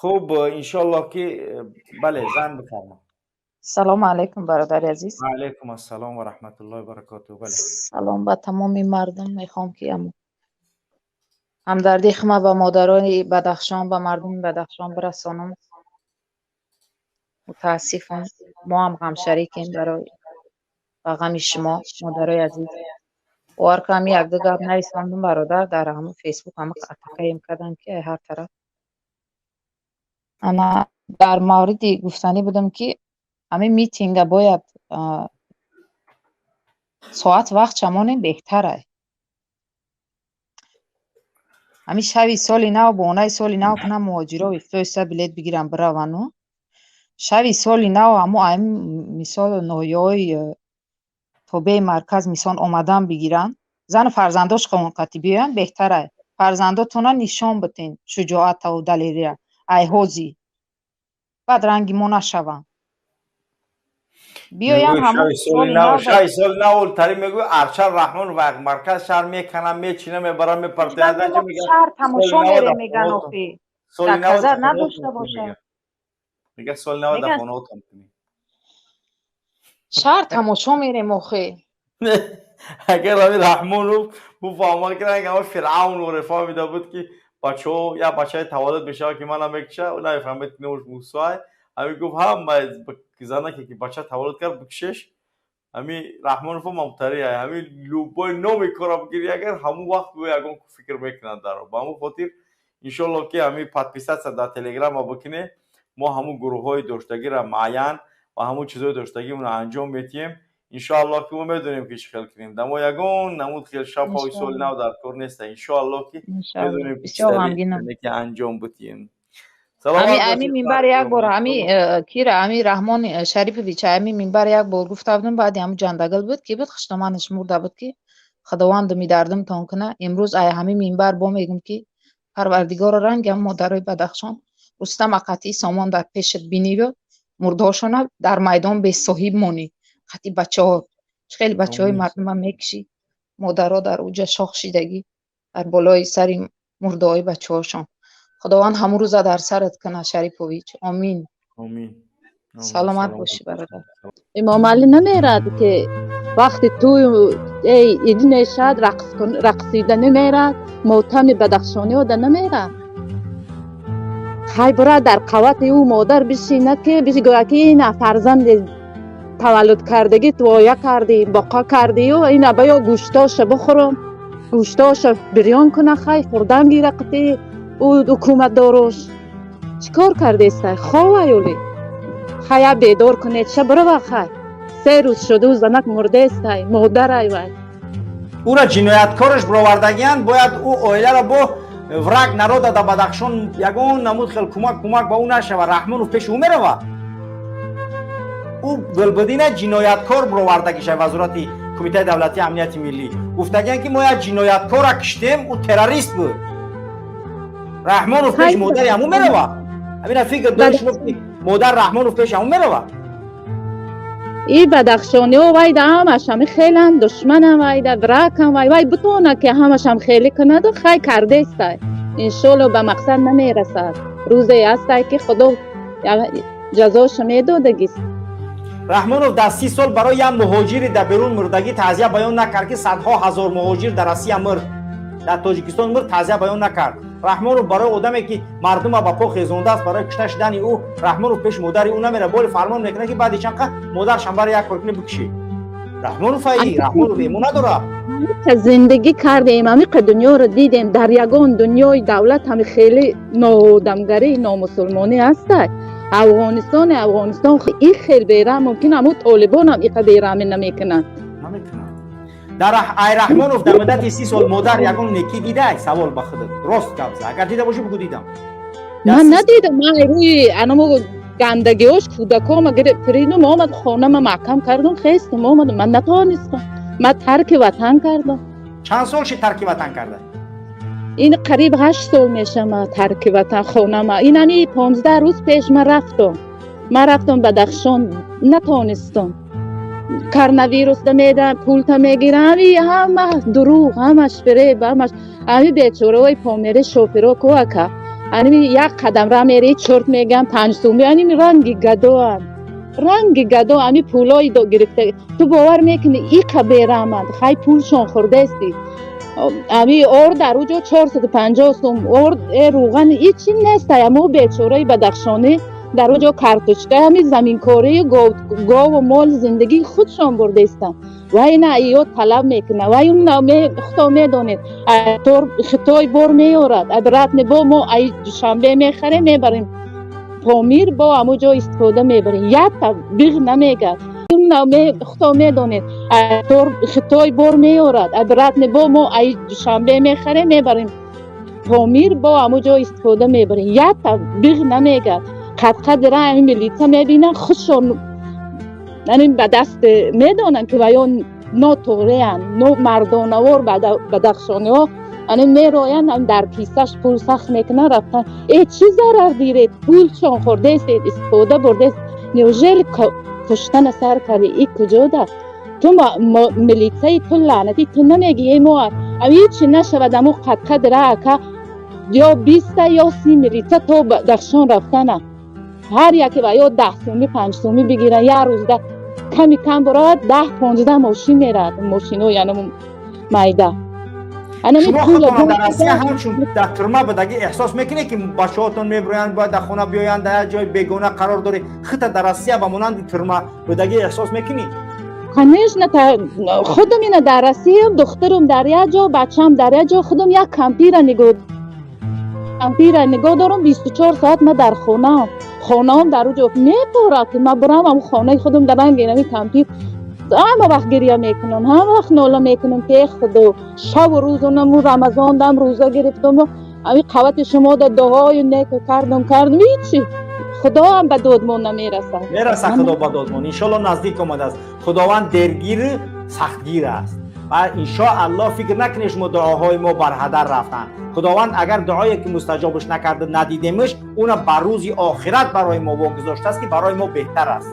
Хуб, иншоаллоҳ ки бале, зан, бифарма. Салому алайкум, бародари азиз. Ва алайкум ассалом ва раҳматуллоҳи баракотуҳ, бале. Салом ба тамоми мардум. Мехоҳам ки ҳамдардии хума ба модарони Бадахшон, ба мардуми Бадахшон бирасонам. Мутаассифам, мо ҳам ғамшарикем барои ба ғами шумо, модарои азиз. Бовар кун, ҳами якду гап нависандум, бародар, дар ҳамун Фейсбук ҳама атакаем кардам, ки ҳар тараф. Ана, дар мавриди гуфтанӣ будам, ки ҳамин митинга бояд соат вақт чамонем, беҳтарай. Ҳамин шаби соли нав, бонаи соли нав кунам, муҳоҷиро ифтоиста билет бигирам, биравану шаби соли нав ҳамо ами мисол ноҳияҳои тобеи марказ мисол омадан бигиранд, зану фарзандош қати биёянд, беҳтарай. Фарзандотона нишон битен шуҷоатаву далерия ай ҳози, баъд ранги мо нашаванд, биёянд ҳамон соли нав. Шаби соли нав тари мегӯй, Аршад Раҳмонов марказ шаҳр меканам, мечина, мебарам, мепартояд. Шаҳр тамошо мерем, меган, охи дар надошта бошад. Мега, соли нав дар хонаотон кунӣ. Шаҳр тамошо мерем, охи. Агар ҳами Раҳмонов буфаҳмад, ки ранг ҳама Фиръавн фаҳмида буд, ки бачаҳо як бачаи таваллуд мешавад, ки мана мекуша, намефаҳмед, ки номаш Мусоай. Ҳами гуфт, ҳама занаке ки бача таваллуд кард, бикушеш. Ҳами Раҳмонов мамтари, ҳами любой номи кора бигири, агар ҳамун вақт ягон фикр мекунанд даро. Ба ҳамун хотир, иншоалло, ки ҳами подписаться дар Телеграма бикунед. Мо ҳамун гурӯҳҳои доштагиро муайян ва ҳамун чизҳои доштагимонро анҷом метиҳем. Иншоаллоҳ, ки мо медонем, ки чӣ хел кунем. Дамо ягон намуд хел шабҳои соли нав дар кор неста. Иншоаллоҳ, ки медонем, ки анҷом битиҳем. Ами минбар як бор ами кира, ами Раҳмон Шарипович, ами минбар як бор гуфта будам, баъди ҳамун ҷандагал буд, ки буд, хуштоманаш мурда буд, ки Худованд мидардимтон куна. Имрӯз ай ҳами минбар бо мегӯм, ки Парвардигоро, ранги ҳам модарои Бадахшон, Рустам Ақатии Сомон дар пешат бинивё, мурдҳошона дар майдон бесоҳиб монӣ, қати бачаҳо, хеле бачаҳои мардума мекушӣ, модаро дар уҷа шох шидагӣ дар болои сари мурдаҳои бачаҳошон. Худованд ҳамун рӯза дар сарат кунад, Шарипович, омин. Омин. Саломат бошӣ, бародар. Имомалӣ намерад, ки вақти тӯю эй иди мешад, рақсида намерад, мотами бадахшониёда намерад. Хай, бурад, дар қавати ӯ модар бишинад, ки бигӯяд, ки ина фарзанди таваллуд кардагӣ воя кардӣ, боқа кардию ина баё гӯштоша бихӯрам, гӯштоша бирён куна, хай хӯрдан гира. Қити ӯ ҳукуматдорош чӣ кор кардеста? Ховаюли хая бедор кунед, ша бирава. Хай, 3 рӯз шуду занак мурдестай, модарай вай. Ӯра ҷинояткораш бировардагиянд, бояд ӯ оиларо бо враг народа да Бадахшон ягон намуд хел кӯмак ба ӯ нашава. Раҳмонов пеши ӯ мерава? Ӯ Гулбудина ҷинояткор бировардагиша. Вазорати Кумитаи давлатии амнияти миллӣ гуфтагиянд, ки мо як ҷинояткора киштем, ӯ террорист буд. Раҳмонов пеши модари ҳамун мерава? Ҳамина фикр дори шумо, ки модар Раҳмонов пеши ҳамун мерава? И бадахшониҳо вайда ҳамаш ҳами хелам душманам, вайда врагам, вай вай бутона, ки ҳамашам хеле кунаду хай кардестай. Иншолло, ба мақсад намерасад. Рӯзе ҳастай, ки Худо ҷазоша медодагист. Раҳмонов дар 30 сол барои як муҳоҷири дар берун мурдагӣ таъзия баён накард, ки садҳо ҳазор муҳоҷир дар Россия мурд, дар Тоҷикистон мурд, таъзия баён накард. Раҳмонов барои одаме, ки мардума ба по хезондааст, барои кушта шудани ӯ Раҳмонов пеши модари ӯ намера. Боли фармон мекунад, ки баъди чанд қа модаршам барои як кор кунӣ, бикушӣ. Раҳмонов аи Раҳмонов эмо надорад. Зиндагӣ кардем, ҳамиқа дунёро дидем, дар ягон дунёи давлат ҳами хеле ноодамгарӣ, номусулмонӣ ҳастай? Афғонистоне, Афғонистон и хел бераҳм, мумкин ҳамун толибонам иқа бераҳмӣ намекунанд. Намекунанд. Дар ай Раҳмонов дар муддати 30 сол модар ягон некӣ дидай? Савол ба худат, рост гап за. Агар дида бошӣ, бугӯ, дидам. Ман надидам. Ман рӯи анамо гандагиҳош кӯдакома фиридум, омад, хонама маҳкам кардум, хестум, омадум. Ман натонистам, ман тарки ватан кардам. Чанд сол ши тарки ватан карда? Ин қариб 8 сол мешама тарки ватан, хонама. Инами 15 рӯз пеш ман рафтам, ман рафтам Бадахшон, натонистам. Коронавирус да медам, пулта мегирам, и ҳама дурӯғ, ҳамаш фиреб, ҳамаш. Ҳами бечораҳои Помери, шофиро ку, ака. Аними як қадам ра мерӣ, чорт меган, 5 сум. Аними ранги гадоанд, ранги гадо. Ами пулои гирифта, ту бовар мекунӣ, иқа бераҳманд. Хай, пулшон хӯрдаисти. Ами ор дар уҷо 450 сум, ор, рӯған, ичи нестай. Амо бечораи бадахшонӣ дар уҷо карточка, ами заминкорию гову мол зиндагии худшон бурдаистанд. Вай на ё талаб мекунад, вай худо медонед, Хитой бор меорад, обратно бо мо ай Душанбе мехарем, мебарем Помир, бо ҳамун ҷо истифода мебарем. Якта биғ намегад. Худо медонед, Хитой бор меорад, обратно бо мо ай Душанбе мехарем, мебарем Помир, бо ҳамун ҷо истифода мебарем. Якта биғ намегад. Қадқадра ами милиса мебинанд, худшон ба даст медонанд, ки ваё нотуғреянд, мардонавор бадахшониҳо. Ани мероянд, дар кисаш пул сахт мекунанд, рафтан. Э, чӣ зарар диред? Пулшон хӯрдестед, истифода бурдест. Неужели куштана сар карди? И куҷода ту милитсаи ту, лаънатӣ, ту намегӣ? Э, мо ҳичи нашавад, аму қадқадра ака, ё 20-та ё 30 милитса то Бадахшон рафтана, ҳар яке ва ё 10 сумӣ, 5 сумӣ бигиранд, як рӯзда ками кам барояд, 10-15 мошин мерад, мошино, яъне майда. Шумо худтона дар Россия ҳамчун дар тюрьма будагӣ эҳсос мекунед, ки бачаҳотон мебироянд, бояд дар хона биёянд, дар як ҷои бегона қарор доред, хита дар Россия ба монанди тюрьма будагӣ эҳсос мекунӣ? Конечно, худам ина дар Россия, духтарам дар як ҷо, бачаам дар як ҷо. Худам як кампира нигоҳ дорам. 24 соат ма дар хонаам, хонаам дар уҷо мепорад, ки ма бурам ам хонаи худам. Дар ранги инами кампир ҳама вақт гиря мекунам, ҳама вақт нола мекунам, ки э худо, шабу рӯзонаму Рамазон дам рӯза гирифтаму ами қавати шумо да дуои неку кардам, ҳичи, Худоам ба додмон намерасад. Мерасад Худо ба додмон, иншолло, наздик омадааст. Худованд дергир, сахтгир аст ва иншоалло, фикр накунед шумо, дуоҳои мо барҳадар рафтанд. Худованд агар дуое ки мустаҷобаш накарда надидемш, уна ба рӯзи охират барои мо вогузоштааст, ки барои мо беҳтар аст.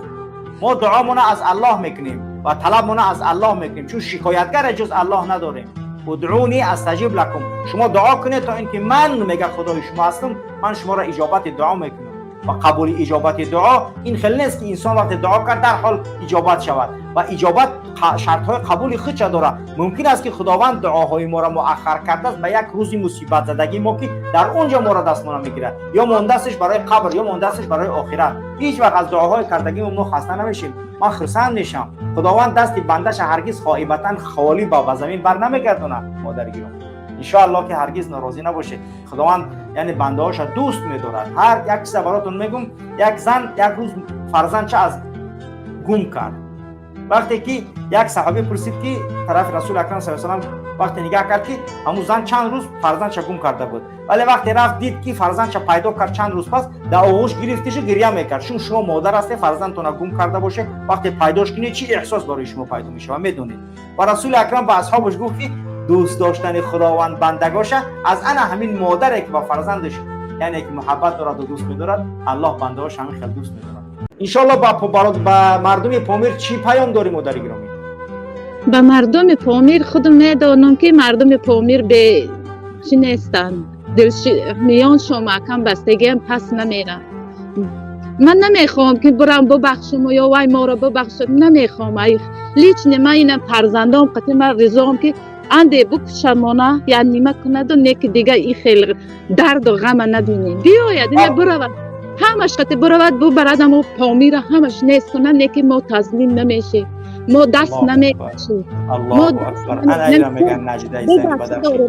Мо дуомона аз Аллоҳ мекунем ва талабмона аз Аллоҳ мекунем, чун шикоятгаре ҷуз Аллоҳ надорем. Удъуни астаҷиб лакум. Шумо дуо кунед, то ин ки ман, мега, Худои шумо ҳастам, ман шуморо иҷобати дуо мекунам. Ва қабули иҷобати дуо ин хеле нест, ки инсон вақте дуо кард, дар ҳол иҷобат шавад. Ва иҷобат шартҳои қабули худша дорад. Мумкин аст, ки Худованд дуоҳои моро муаххар кардааст ба як рӯзи мусибатзадагии мо, ки дар он ҷо моро дастмона мегирад, ё мондаастш барои қабр, ё мондаастш барои охират. Ҳеҷ вақт аз дуоҳои кардагии мо хаста намешем, ман хурсанд мешам. Худованд дасти бандаша ҳаргиз хоибатан холӣ ба замин бар намегардонад. Модари гиром, иншоалло, ки ҳаргиз норозӣ набошед. Худованд, яъне, бандаҳоша дӯст медорад. Ҳар як чиза баротон мегум. Як зан як рӯз фарзандча аз гум кард. Вақте ки як саҳобӣ пурсид, ки тарафи Расули Акрам са салам, вақте нигаҳ кард, ки ҳамун зан чанд рӯз фарзандча гум карда буд, вале вақте рафт, дид, ки фарзандча пайдо кард, чанд рӯз пас дар оғӯш гирифтишу гирья мекард. Чун шумо модар ҳастед, фарзандтона гум карда бошед, вақте пайдош кунед, чӣ эҳсос барои шумо пайдо мешавад, медонед. Ва Расули Акрам ба асҳобаш гуфт, ки дӯст доштани Худованд бандагоша аз ана ҳамин модаре, ки ба фарзандаш, яъне, ки муҳаббат дораду дӯст медорад, Аллоҳ бандаҳош ҳамин хел дӯст медорад. Иншоалло, ба мардуми Помир чӣ паём дорӣ, модари гиромӣ? Ба мардуми Помир, худам медонам, ки мардуми Помир бе чӣ нестанд, миёншон маҳкам бастагиам, пас намерам. Ман намехоҳам, ки бурам бубахшуму ё вай моро бубахшад, намехоҳам. Ай лично ман ина фарзандом қати ман ризоам, ки анде букушамона я нима кунаду, не ки дига и хел дарду ғама набинем. Биёяд, ина буравад, ҳамаш қати буравад, бубарад, амо Помира ҳамаш нест кунад, не ки мо таслим намешем, мо даст намекашем.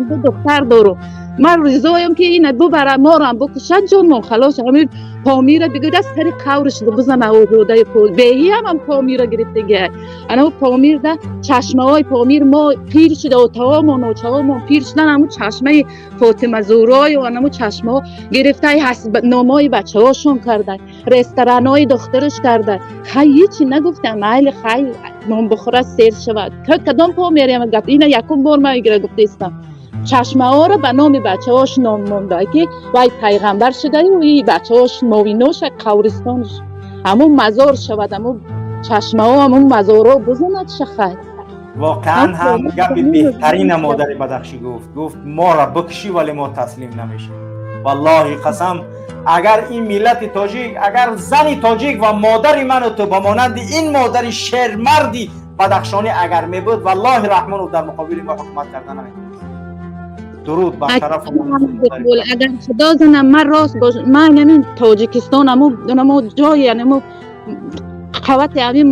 Ду духтар дорум, ман ризоям, ки ина бубара, морам букушад, ҷонмон халос. Ҳамин Помира бигӯяд, сари қавриш бизана. Озодаи беҳиам Помира гирифтагиа. Ана Помирда чашмаҳои Помир, мо пир шуда, отаомон, очаомон пир шудан, ҳамун чашмаи Фотима Зурою анамун чашмаҳо гирифтаи, номҳои бачаҳошон карда, ресторанҳои духтараш карда. Хай, ҳичи нагуфтам, майли, хай, нон бихӯрад, сер шавад. Кадом Помириам гап ина якум бор ман гира гуфтаистам. Чашмаҳоро ба номи бачаҳош ном монда, ки вай пайғамбар шудаю и бачаҳош мовиноша, қавристонш ҳамун мазор шавад, ҳамун чашмаҳо, ҳамун мазорҳо бизанад шахай. Воқеан ҳам гапи беҳтарина модари бадахшӣ гуфт. Гуфт: «Моро бикушӣ, вале мо таслим намешем». Валлоҳи қасам, агар ин миллати тоҷик, агар зани тоҷик ва модари ману ту ба монанди ин модари шермарди бадахшонӣ агар мебуд, валлоҳи Раҳмонов дар муқобили мо ҳукумат карда наметавонист. Дуруд бар шарафу. Агар Худо занам, ман рост бош, ман ҳамин Тоҷикистон аму ҷои аму қавати ҳамин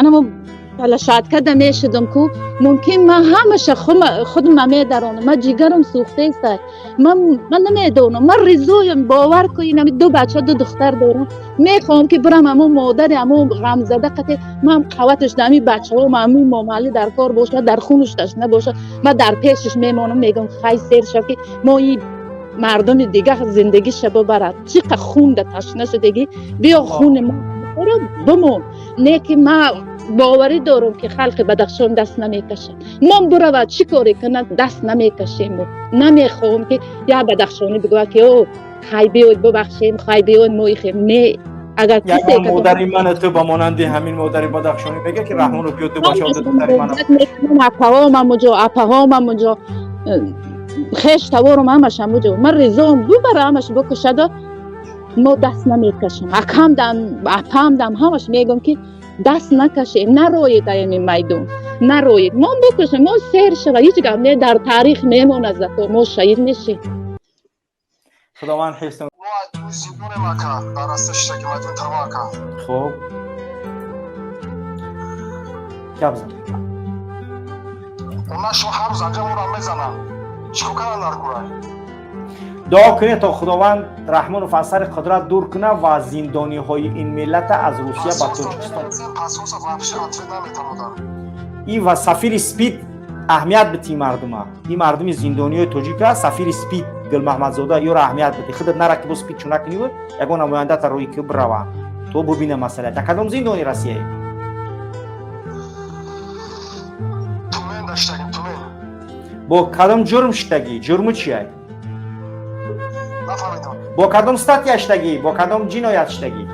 анамо площадка мешудам ку, мумкин ман ҳамаша худам медаронам. Ман ҷигарам сӯхтаеста, ман намедонам, ман ризоям, бовар кунед, ами ду бача, ду духтар дорам, мехоҳам ки бирам аму модари аму ғамзада қате ман қаваташ ами бачаҳом аму момалӣ дар кор бошад, дар хунаш ташна бошад, ман дар пешаш мемонам, мегӯям: хай, сер шав, ки мо и мардуми дига зиндагиша бибарад, чӣ қа хунда ташна шудагӣ, биё хуни мо бимон. Не ки ман боварӣ дорам, ки халқи Бадахшон даст намекашад. Мон биравад, чӣ коре кунад, даст намекашем. Намехоҳам, ки як бадахшонӣ бигӯяд, ки о хай, биёед бубахшем, хай, биёед мо ихем. Не, агар касе модари ман ту ба монанди ҳамин модари бадахшонӣ мега, ки Раҳмонов биё, ду бачао, ду духтари ман. Апаҳом амуҷо, апаҳом амуҷо, хеш таворум ҳамаш амуҷо. Ман ризоам, бубара, ҳамаш бикушада, мо даст намекашем. Акам дам, апам дам, ҳамаш мегӯм, ки даст накашем, нароед аями майдон, нароед, мо бикушем, мо сер шава, ҳеҷ гап не, дар таърих мемонад, зато мо шаҳид мешем. Худованд ҳифз. Зиндонем, ака, дар аста шидаги мадин тава, ака. Хуб, гап зан. Она шо ҳар рӯз анҷа моро мезананд, чикор кардан дар курай? Дуо кунед, то Худованд Раҳмонов аз сари қудрат дур кунад ва зиндониҳои ин миллата аз Русия ба Тоҷикистон. И ва сафири Спид аҳамият бити мардума, ин мардуми зиндониҳои тоҷика, сафири Спид Гулмаҳмадзода, ёро аҳамият бити. Худат нара, ки бо Спид чуна куниву ягон намояндата рӯи ки бирава, то бубина масъала. Дар кадом зиндони Россияе? Бо кадом ҷурм шидагӣ? Ҷурму чия? Бо кадом статья шидагӣ, бо кадом ҷиноят шидагӣ?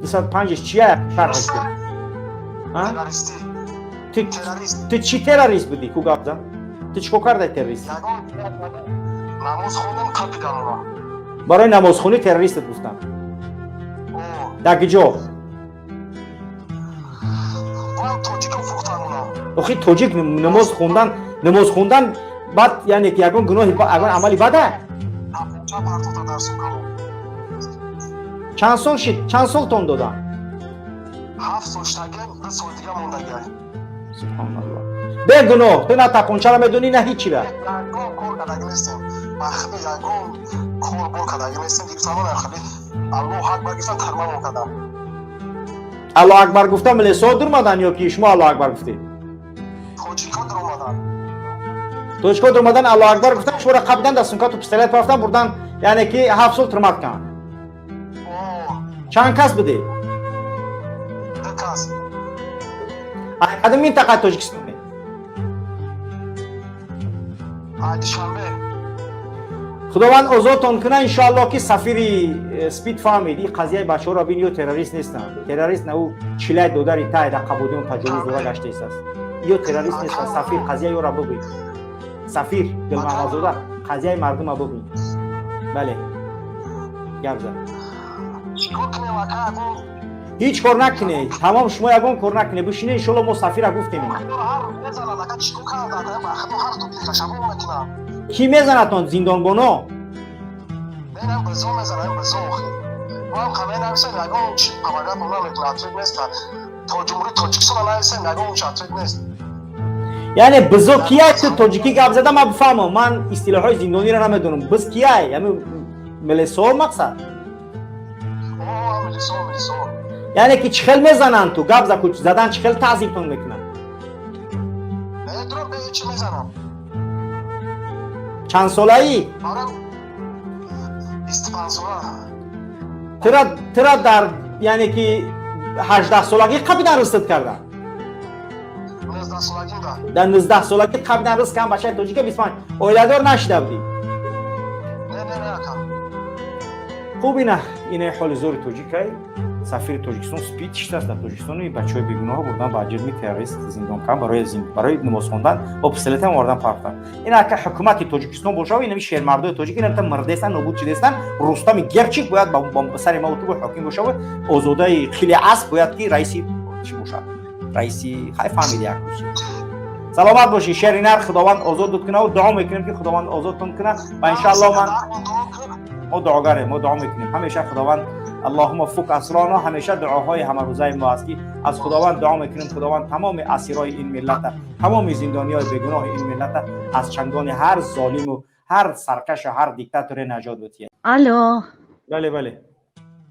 205 чия? Шарҳаш кун. Ту чӣ террорист будӣ ку? Гап зан, ту чӣ кор кардаи террорист? Барои намозхонӣ террористат гуфтам? Дар киҷо? Охи, тоҷик намоз хондан, намоз хондан баъд, яъне ки ягон гуноҳи, ягон амали бада? Чанд сол шид, чанд солтон додам? Субҳоналлоҳ, бегуноҳ. Ту на тапончаро медонӣ, на ҳичира. Аллоҳ акбар гуфта, милисо дурмадан ё ки шумо Аллоҳ акбар гуфтед? Тоҷикҳо дуромадан, Аллоҳ акбар гуфтан, шуморо қабидан, дар сумкату пистолет парафтан, бурдан, яъне ки 7 сол турмат кан. Чанд кас будед? Кадом минтақаи Тоҷикистоне? Худованд озодтон кунад, иншоаллоҳ, ки сафири Спид фаҳмид ин қазияи бачаҳоро бин, ё террорист нестанд. Террорист на ӯ чилай додари тай дар қабудион таҷовуз дора гаштаистааст, ё террорист нестанд. Сафир, қазия ёро бибин, сафир Гулмаҳмадзода, қазияи мардума бибин. Бале, гап зан. Ҳеҷ кор накунед, тамом, шумо ягон кор накунед, бишинед, иншоалло мо сафира гуфтем. Кӣ мезанадтон, зиндонбоно? Яъне бизо кияй? Ту тоҷикӣ гап зада, ман бифаҳмам, ман истилоҳҳои зиндониро намедонам. Биз кияй? Ами милисо мақсад? Яъне ки чӣ хел мезананд? Ту гап за ку, задан чӣ хел таъзибтон мекунанд? Чанд солаӣ? Тура дар, яъне ки 18 солагӣ қабидан рустат кардан? Дар 19 солагӣ қабидан руст кан бачаи тоҷика 25, оиладор нашида будӣ? Хуб, ина ҳоли зори тоҷикай. Сафири Тоҷикистон спид шидааст дар Тоҷикистон. Бачаҳои бегуноҳ бурдан ба ҷирми террорист зиндон кардан, барои намоз хондан бо пистолетам овардан партан. Ин ака ҳукумати Тоҷикистон бошава, инами шермардои тоҷик инамта мирдестан, нобуд шидестан. Рустами Герчик бояд ба сари ма ту ҳоким бошава. Озодаи хили асп бояд ки раиси чӣ бошад, раиси хай фаҳмиди. Як рӯз саломат бошӣ, шеринар. Худованд озодут кунаву дуо мекунем, ки Худованд озодтон кунад ва иншааллоҳ ман мо дуогарем, мо дуо мекунем ҳамеша. Худованд, аллоҳума фук асроно, ҳамеша дуоҳои ҳамарӯзаи мо аст, ки аз Худованд дуо мекунем, Худованд тамоми асирои ин миллата, тамоми зиндониҳои бегуноҳи ин миллата аз чангони ҳар золиму ҳар саркашу ҳар диктаторе наҷот битиҳад. Алло. Бале.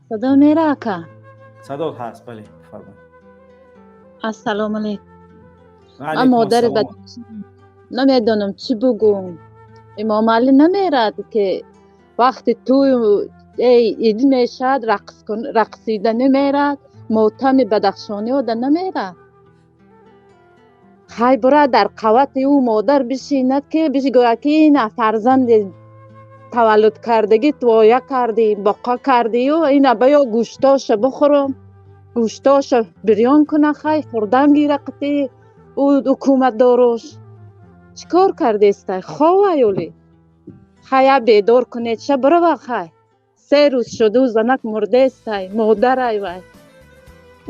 Садо мера, ака? Садот ҳаст, бале, бифармоед. Ассалому алайкум. Ман модари намедонам, чӣ бугум. Имомалӣ намерад, ки вақти тӯю ид мешавад, рақсида намерад, мотами бадахшониёда намерад. Хай, бура дар қавати ӯ модар бишинад, ки бигӯяд, ки ина фарзанди таваллуд кардагӣ воя кардӣ, боқа кардию ина баё гӯштоша бихӯрам, гӯштоша бирён куна, хай хӯрдан гира. Қити ӯ ҳукуматдорош чӣ кор кардестай? Ховай, хая бедор кунед ша, бирава. Хай, 3 рӯз шуду занак мурдестай, модарай вай.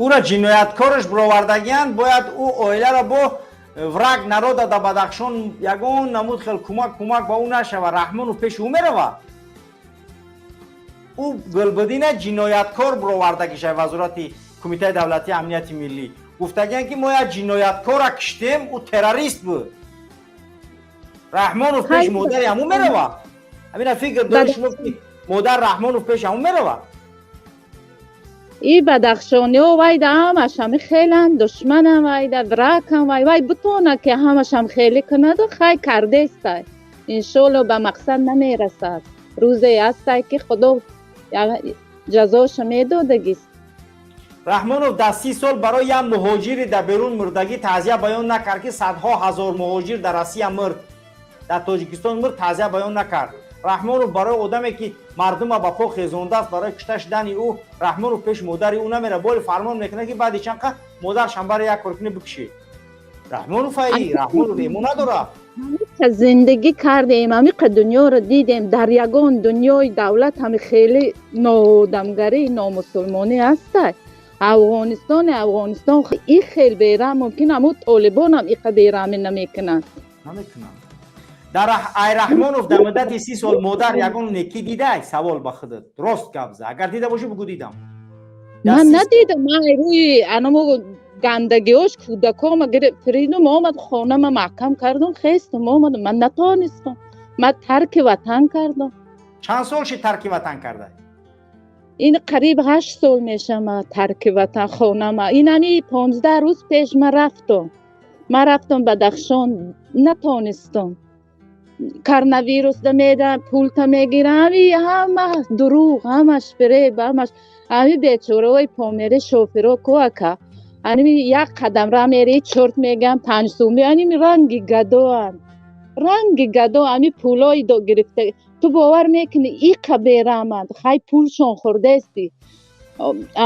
Ӯра ҷинояткораш бировардагиянд. Бояд ӯ оиларо бо враг народа да Бадахшон ягон намуд хел кӯмак ба ӯ нашава. Раҳмонов пеши ӯ мерава. Ӯ Гулбудина ҷинояткор бировардагиша. Вазорати Кумитаи давлатии амнияти миллӣ гуфтагиянд, ки мо як ҷинояткора киштем, ӯ террорист буд. Раҳмонов пеши модари ҳамун мерава? Ҳамина фикр дори шумо, ки модар Раҳмонов пеши ҳамун мерава? И бадахшониҳо вайда ҳамаш ҳами хеланд, душманам вайда, враг ам вай. Вай бутона, ки ҳамашам хеле кунаду хай кардестай. Иншолло, ба мақсад намерасад. Рӯзе ҳастай, ки Худо ҷазоша медодагист. Раҳмонов дар 30 сол барои як муҳоҷири дар берун мурдагӣ таъзия баён накард, ки садҳо ҳазор муҳоҷир дар Россия мурд, дар Тоҷикистон мурд, таъзия баён накард. Раҳмонов барои одаме, ки мардума ба по хезондааст, барои кушта шудани ӯ Раҳмонов пеши модари ӯ намера. Боли фармон мекунад, ки баъди чанд қа модар шамбаре як кор куни, бикушӣ. Раҳмонов ай Раҳмонов эмо надорад. Ҳамиқа зиндагӣ кардем, ҳамиқа дунёро дидем, дар ягон дунёи давлат ҳами хеле ноодамгарӣ, номусулмонӣ ҳастай? Афғонистоне, Афғонистон и хел бераҳм мумкин, ҳамун толибонам иқа бераҳмӣ намекунанд. Намекунанд. Дар ай Раҳмонов дар муддати 30 сол модар ягон некӣ дидай? Савол ба худат, рост гап за. Агар дида бошӣ, бугӯ: дидам. Ман надидам. Ман рӯи анамо гандагиҳош кӯдакома фиридум, омад, хонама маҳкам кардум, хестум, омадум. Ман натонистам, ман тарки ватан кардам. Чанд сол ши тарки ватан карда? Ин қариб 8 сол мешама тарки ватан, хонама. Инами 15 рӯз пеш ман рафтам, ман рафтам Бадахшон, натонистам. Коронавирус да медам, пулта мегирам, и ҳама дурӯғ, ҳамаш фиреб, ҳамаш. Ҳами бечораҳои помери шофиро ку, ака, ани як қадам ра мери, чорт мегам, 5 сӯми. Аними ранги гадоанд, ранги гадо. Ами пулои гирифта, ту бовар мекунӣ, иқа бераҳманд. Хай, пулшон хӯрдести.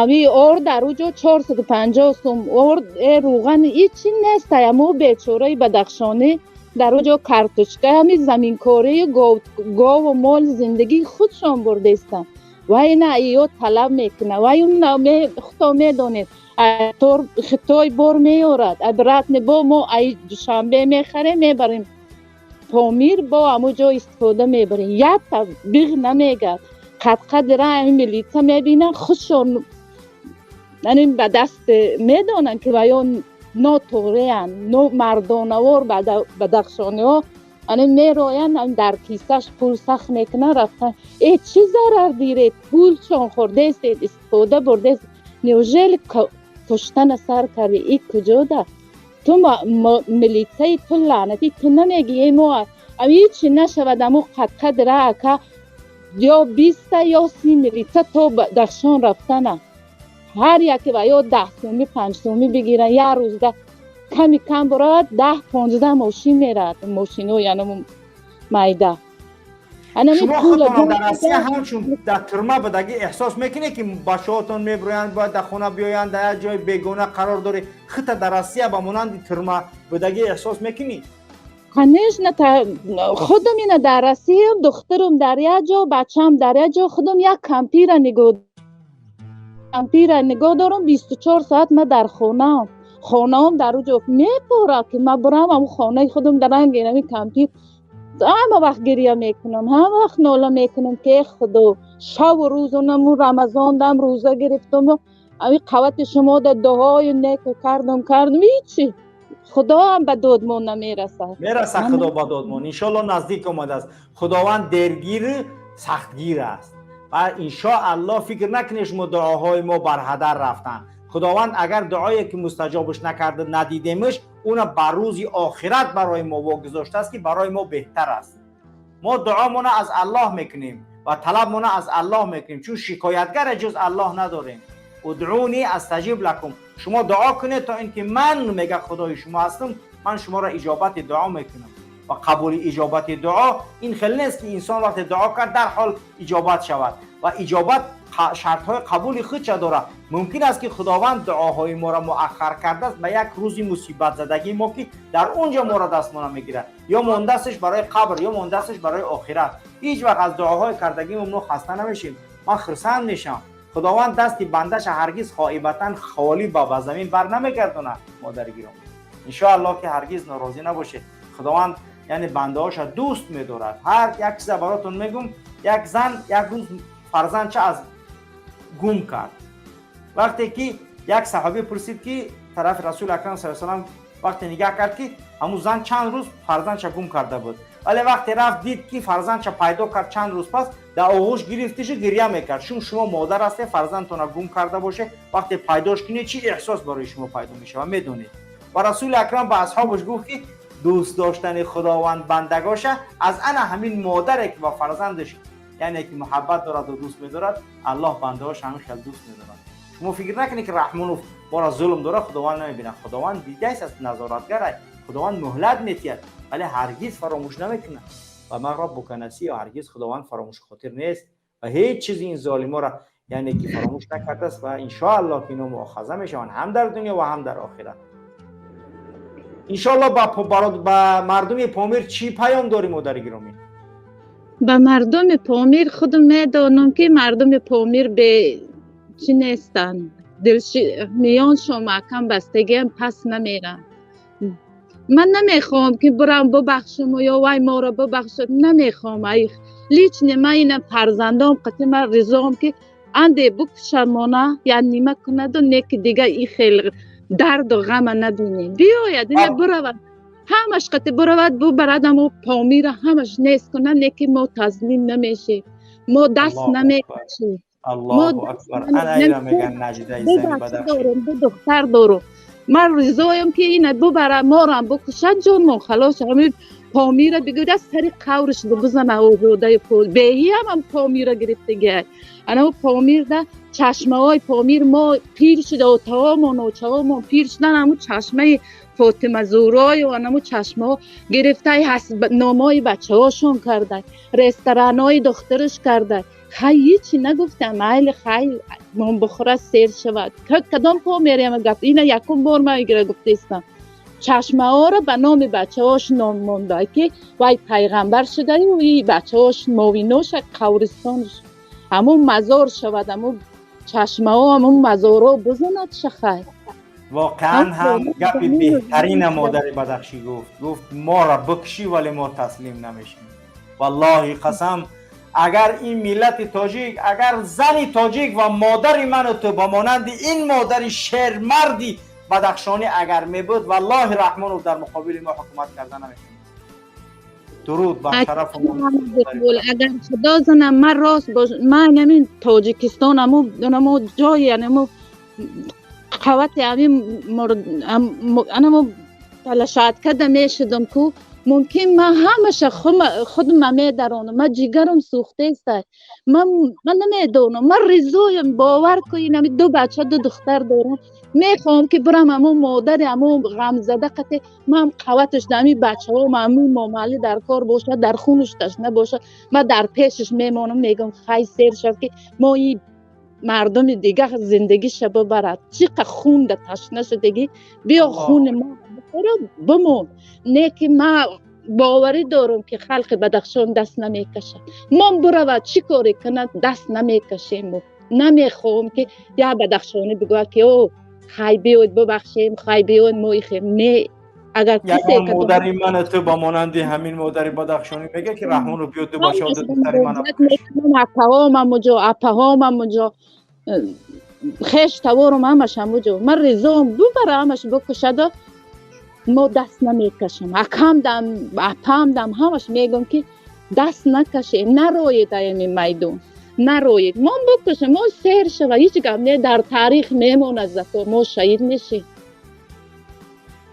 Ами ор дар уҷо 450 сум ор, рӯған ичи нестай. Амо бечораи бадахшонӣ дар уҷо картошка, ҳами заминкорию гову мол зиндагии худшон бурдестанд. Вай на ё талаб мекунад, вай худто медонед, Хитой бор меорад, обратно бо мо ай Душанбе мехарем, мебарем Помир, бо ҳамун ҷо истифода мебарем. Якта биғ намегад, қадқадира ами милитса мебинанд, худшон ба даст медонанд, ки ваё нотуғреянд, мардонавор бадахшониҳо. Ани мероянд, дар кисаш пул сахт мекунанд, рафтан. Э, чӣ зарар диред? Пулшон хӯрдестед, истифода бурдест. Неужели куштана сар карди? И куҷода ту милитсаи ту, лаънатӣ, ту намегӣ: э, мо ҳичи нашавад, аму қадқадра, ака, ё 20-та ё 30 милитса то Бадахшон рафтана, ҳар яке ва ё 10 сӯми, 5 сӯми бигиранд. Як рӯзда ками кам бурад 10-15 мошин мерад, мошино, яъне майда. Шумо худтонам дар Россия ҳамчун дар тюрьма будагӣ эҳсос мекунед, ки бачаҳотон мебироянд, бояд дар хона биёянд, дар як ҷои бегона қарор дорӣ, худта дар Россия ба монанди тюрьма будагӣ эҳсос мекунӣ? Конечно, худам ина дар Россиям, духтарам дар як ҷо, бачаам дар як ҷо, худам як кампира нигоҳ дорам. 24 соат ма дар хонаам, хонаам дар уҷо мепора, ки ма бурам ам хонаи худам, дар ранги ами кампир ҳама вақт гиря мекунам, ҳама вақт нола мекунам, ки э худо, шаву рӯз онаму Рамазон дам рӯза гирифтаму ами қавати шумо да дуои нек кардам, ҳичи, Худоам ба додмон намерасад. Мерасад Худо ба додмон, иншоалло, наздик омадааст. Худованд дергир, сахтгир аст ва иншоалло фикр накунед, шумо дуоҳои мо барҳадар рафтанд. Худованд агар дуое ки мустаҷобаш накарда надидемш, уна ба рӯзи охират барои мо вогузоштааст, ки барои мо беҳтар аст. Мо дуомона аз Аллоҳ мекунем ва талабмона аз Аллоҳ мекунем, чун шикоятгаре ҷуз Аллоҳ надорем. Удъуни астаҷиб лакум, шумо дуо кунед, то ин ки ман, мега, Худои шумо ҳастам, ман шуморо иҷобати дуо мекунам. Ва қабули иҷобати дуо ин хеле нест, ки инсон вақте дуо кард, дар ҳол иҷобат шавад. Ва иҷобат шартҳои қабули худша дорад. Мумкин аст, ки Худованд дуоҳои моро муаххар кардааст ба як рӯзи мусибатзадагии мо, ки дар он ҷо моро дастмона мегирад, ё мондастш барои қабр, ё мондастш барои охират. Ҳеҷ вақт аз дуоҳои кардагии мо хаста намешем, ман хурсанд мешавам. Худованд дасти бандаша ҳаргиз хоибатан холӣ ба замин бар намегардонад. Модари гиромӣ, иншоаллоҳ, ки ҳаргиз норозӣ набошед. Худованд, яъне, бандаҳоша дӯст медорад. Ҳар як чиза баротон мегум. Як зан як рӯз фарзандча аз гум кард. Вақте ки як саҳобӣ пурсид, ки тарафи Расули Акрам са салам, вақте нигаҳ кард, ки ҳамун зан чанд рӯз фарзандча гум карда буд, вале вақте рафт, дид, ки фарзандча пайдо кард чанд рӯз пас, дар оғӯш гирифтишу гирья мекард. Чун шумо модар ҳастед, фарзандтона гум карда боше, вақте пайдош кунед, чӣ эҳсос барои шумо пайдо мешавад, медонед. Ва Расули Акрам ба асҳобаш гуфт, ки дӯст доштани Худованд бандагоша аз ана ҳамин модаре, ки ба фарзандаш, яъне, ки муҳаббат дораду дӯст медорад, Аллоҳ бандаҳош ҳамин хел дӯст медорад. Шумо фикр накунед, ки Раҳмонов моро зулм дорад, Худованд намебинад. Худованд дидааст, аз назоратгар. Худованд муҳлат метиҳад, вале ҳаргиз фаромӯш намекунад. Ва ма роббука насия, ҳаргиз Худованд фаромӯшхотир нест ва ҳеҷ чизи ин золиморо, яъне, ки фаромӯш накардааст. Ва иншоаллоҳ, ки ино муохаза мешаванд ҳам дар дунё ва ҳам дар охират, иншоаллоҳ. Ба мардуми Помир чӣ паём дорӣ, модари гиромӣ? Ба мардуми Помир, худам медонам, ки мардуми Помир бе чӣ нестанд, миёншон маҳкам бастагиам, пас намеранд. Ман намехоҳам, ки бурам бубахшуму ё вай моро бубахшад, намехоҳам. Ай лично ман ина фарзандом қати ман ризоам, ки анде букушамона я нима кунаду не, ки дига и хел дарду ғама набинем. Биёяд, ина буравад, ҳамаш қати буравад, бубарад, амо Помира ҳамаш нест кунад, не ки мо тазлим намешем, мо даст намекашем. Аллоҳу акбар, ана ира меган наҷдаи зани Бадахшон. Дорум, ду духтар дорум. Ман ризоям, ки ина бубара, морам букушад, ҷонмон халос. Ҳамин Помира бигӯяд, сари қавриш бизана. Озодаи беҳиам ҳам Помира гирифтагиай. Анау Помирда чашмаҳои Помир, мо пир шуда, отаомон, очаомон пир шудан, ҳамун чашмаи Фотима Зурою анаму чашмаҳо гирифтай, номҳои бачаҳошон кардай, ресторанҳои духтараш кардай. Хай, ҳичи нагуфтам, майли, хай, нон бухӯра, сер шавад. Кадом Помериама гап ина якум бор ман игира гуфтаистам. Чашмаҳоро ба номи бачаҳош ном монда, ки вай пайғамбар шудаю и бачаҳош мовиноша қавристонш ҳамун мазор шавад, ҳамун чашмаҳо, ҳамун мазорҳо бизанад шахай. Воқеан ҳам гапи беҳтарина модари бадахшӣ гуфт. Гуфт: «Моро бикушӣ, вале мо таслим намешем». Валлоҳи қасам, агар ин миллати тоҷик, агар зани тоҷик ва модари ману ту ба монанди ин модари шермарди бадахшонӣ агар мебуд, валлоҳи, Раҳмонов дар муқобили мо ҳукумат карда наметавонист. Дуруд бар шарафу. Агар Худо занам, ман рост бош, ман ҳамин Тоҷикистон амо ҷои анамо қавати ҳамин анамо площадка да мешудам ку. Мумкин ман ҳамаша худма медаронам. Ман ҷигарам сӯхтеста. Ман намедонам, ман ризоям, бовар кунед, ами ду бача, ду духтар дорам. Мехоҳам ки бирам ҳамун модари ҳамун ғамзада қате ман қаваташ ами бачаҳом, ҳамун момалӣ дар кор бошад, дар хунаш ташна бошад, ман дар пешаш мемонам, мегӯям хай, сер шав, ки мо и мардуми дига зиндагиша бибарад. Чӣ қа хунда ташна шудагӣ, биё хуни мо бихӯра, бимон. Не ки ман боварӣ дорам, ки халқи Бадахшон даст намекашад. Мон биравад, чӣ коре кунад, даст намекашем. Мо намехоҳем, ки як бадахшонӣ бигӯяд, ки о хай, биёед бибахшем, хай, биёед мо ихем. Не, агар касе модари ман ту ба монанди ҳамин модари бадахшонӣ мега, ки Раҳмонов биё, ду бача, ду духтари мана. Апаҳом ҳамуҷо, апаҳом ҳамуҷо, хеш таворум ҳамаш ҳамуҷо. Ман ризоам, бубара, ҳамаш бикушада, мо даст намекашем. Акам дам, апам дам, ҳамаш мегӯм, ки даст накашем, нароед аями майдон, нароед. Мо бикушем, мо сер шава, ҳеҷ гап не, дар таърих мемонад, зато мо шаҳид мешем.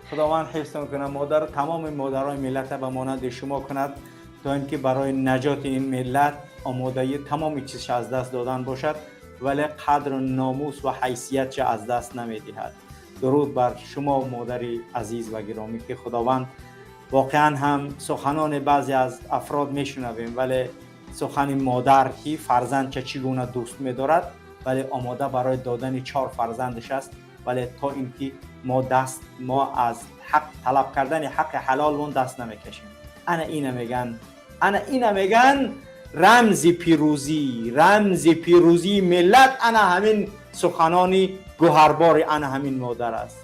Худованд ҳифзтон кунад, модар, тамоми модарои миллата ба монанди шумо кунад, то ин ки барои наҷоти ин миллат омодаи тамоми чизша аз даст додан бошад, вале қадру номус ва ҳайсиятша аз даст намедиҳад. Дуруд бар шумо, модари азиз ва гиромӣ, ки Худованд воқеан ҳам суханони баъзе аз афрод мешунавем, вале сухани модар, ки фарзандча чӣ гуна дӯст медорад, вале омода барои додани чор фарзандаш аст, вале то ин ки мо даст мо аз ҳақ талаб кардани ҳаққи ҳалолмон даст намекашем. Ана ина меган, ана ина меган рамзи пирӯзӣ, рамзи пирӯзии миллат. Ана ҳамин суханони гӯҳарбори ана ҳамин модар аст.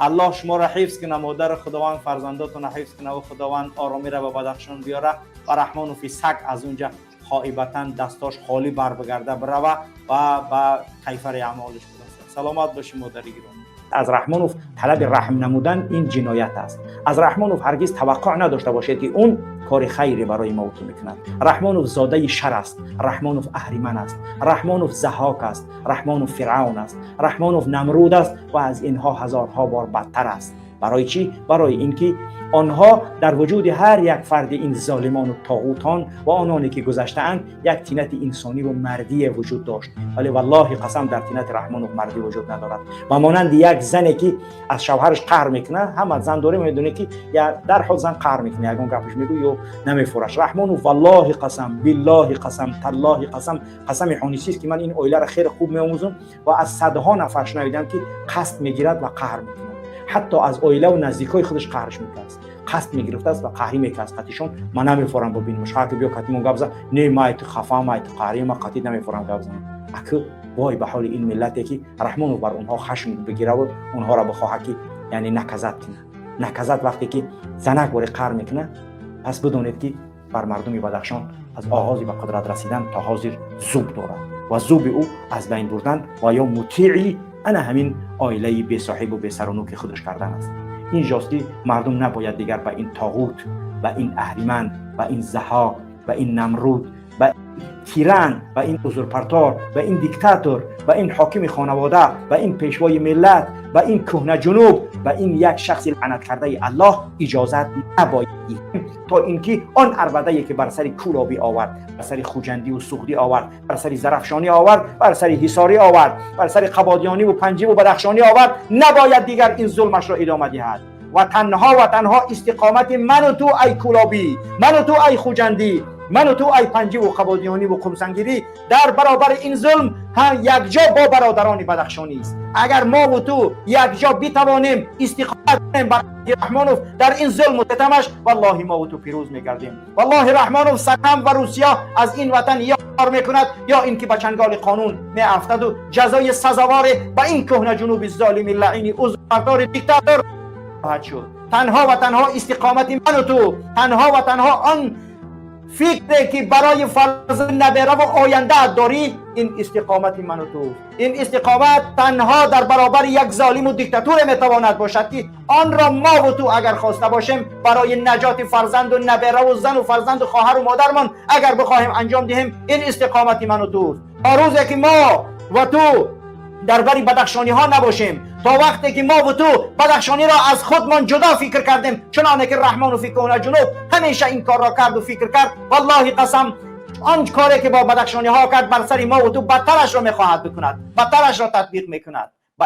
Аллоҳ шуморо ҳифз куна, модари Худованд фарзандотонро ҳифз куна ва Худованд оромиро ба Бадахшон биёра ва Раҳмонофи саг аз унҷа хоибатан дастош холӣ барбигарда бирава ва ба кайфари аъмолиш бирасад. Саломат бошӣ, модари гиромӣ. Аз Раҳмонов талаби раҳм намудан ин ҷиноят аст. Аз Раҳмонов ҳаргиз таваққӯъ надошта бошед, ки он кори хайре барои мо ту мекунад. Раҳмонов зодаи шар аст, Раҳмонов аҳриман аст, Раҳмонов Заҳок аст, Раҳмонов Фиръавн аст, Раҳмонов Намруд аст ва аз инҳо ҳазорҳо бор бадтар аст. Барои чӣ? Барои ин ки онҳо дар вуҷуди ҳар як фарди ин золимону тоғутон ва ононе ки гузаштаанд як тинати инсониву мардие вуҷуд дошт, вале валлоҳи қасам, дар тинати Раҳмонов мардӣ вуҷуд надорад. Ба монанди як зане, ки аз шавҳараш қаҳр мекунад. Ҳама зан дорем, медонед, ки дарҳол зан қаҳр мекунад, ягон гапаш мегӯ ё намефураш. Раҳмонов, валлоҳи қасам, биллоҳи қасам, таллоҳи қасам, қасами ҳонисист, ки ман ин оиларо хеле хуб меомӯзам ва аз садҳо нафар шунавидам, ки қасд мегирад ва қаҳр мекунад. Ҳатто аз оилаву наздикҳои худаш қаҳрш мекард, қасд мегирифтааст ва қаҳрӣ мекард қатишон. Ман намефорам бибинамш, ҳар ки биё катимон гап зан, не, май ту хафа, май ту қаҳрӣ, ма қатӣ намефорам гап занам. Акы вой ба ҳоли ин миллате, ки Раҳмонов бар онҳо хашм бигираву онҳоро бихоҳад, ки яъне наказать кунад, наказать. Вақте ки занак боре қаҳр мекунад, пас бидонед, ки бар мардуми Бадахшон аз оғози ба қудрат расидан то ҳозир зуб дорад ва зуби ӯ аз байн бурдан ва ё мутеи ана ҳамин оилаи бесоҳибу бесарунуки худаш кардан аст. Инҷост, ки мардум набояд дигар ба ин тоғут, ба ин аҳриман, ба ин Заҳок, ба ин Намруд, ба тиран, ба ин узурпартор, ба ин диктатор, ба ин ҳокими хонавода, ба ин пешвои миллат, ба ин кӯҳнаҷунуб, ба ин як шахси лаънаткардаи Аллоҳ иҷозат набояд диҳем, то ин ки он арбадае, ки бар сари Кӯлобӣ овард, бар сари Хуҷандиву Суғдӣ овард, бар сари Зарафшонӣ овард, бар сари Ҳисорӣ овард, бар сари Қабодиёниву Панҷиву Бадахшонӣ овард, набояд дигар ин зулмашро идома диҳад. Ва танҳо ва танҳо истиқомати ману ту, ай кӯлобӣ, ману ту, ай хуҷандӣ, ману ту, ай панҷиву қабодиёниву қумсангирӣ, дар баробари ин зулм ҳам якҷо бо бародарони бадахшонист. Агар мову ту якҷо битавонем истиқомат кунем бар Раҳмонов дар ин зулму ситамаш, валлоҳи, мову ту пирӯз мегардем. Валлоҳи, Раҳмонов сарам ва Русия аз ин ватан ё мекунад, ё ин ки ба чанголи қонун меафтаду ҷазои сазоворе ба ин кӯҳна ҷунуби золими лаъини узурбардори диктатор хоҳад шуд. Танҳо ва танҳо истиқомати ману ту, танҳо ва танҳо он фикре, ки барои фарзанд, набераву ояндаат дорӣ, ин истиқомати ману туст. Ин истиқомат танҳо дар баробари як золиму диктатуре метавонад бошад, ки онро мову ту агар хоста бошем, барои наҷоти фарзанду набераву зану фарзанду хоҳару модармон агар бихоҳем анҷом диҳем, ин истиқомати ману туст. То рӯзе ки мо ва ту дар бари бадахшониҳо набошем, то То вақте ки мо ва ту бадахшониро аз худмон ҷудо фикр кардем, чуноне ки Раҳмону фикуна ҷунуб ҳамеша ин корро карду фикр кард, валлоҳи қасам, он коре ки бо бадахшониҳо кард, бар сари мо ва ту бадтарашро мехоҳад бикунад, бадтарашро татбиқ мекунад.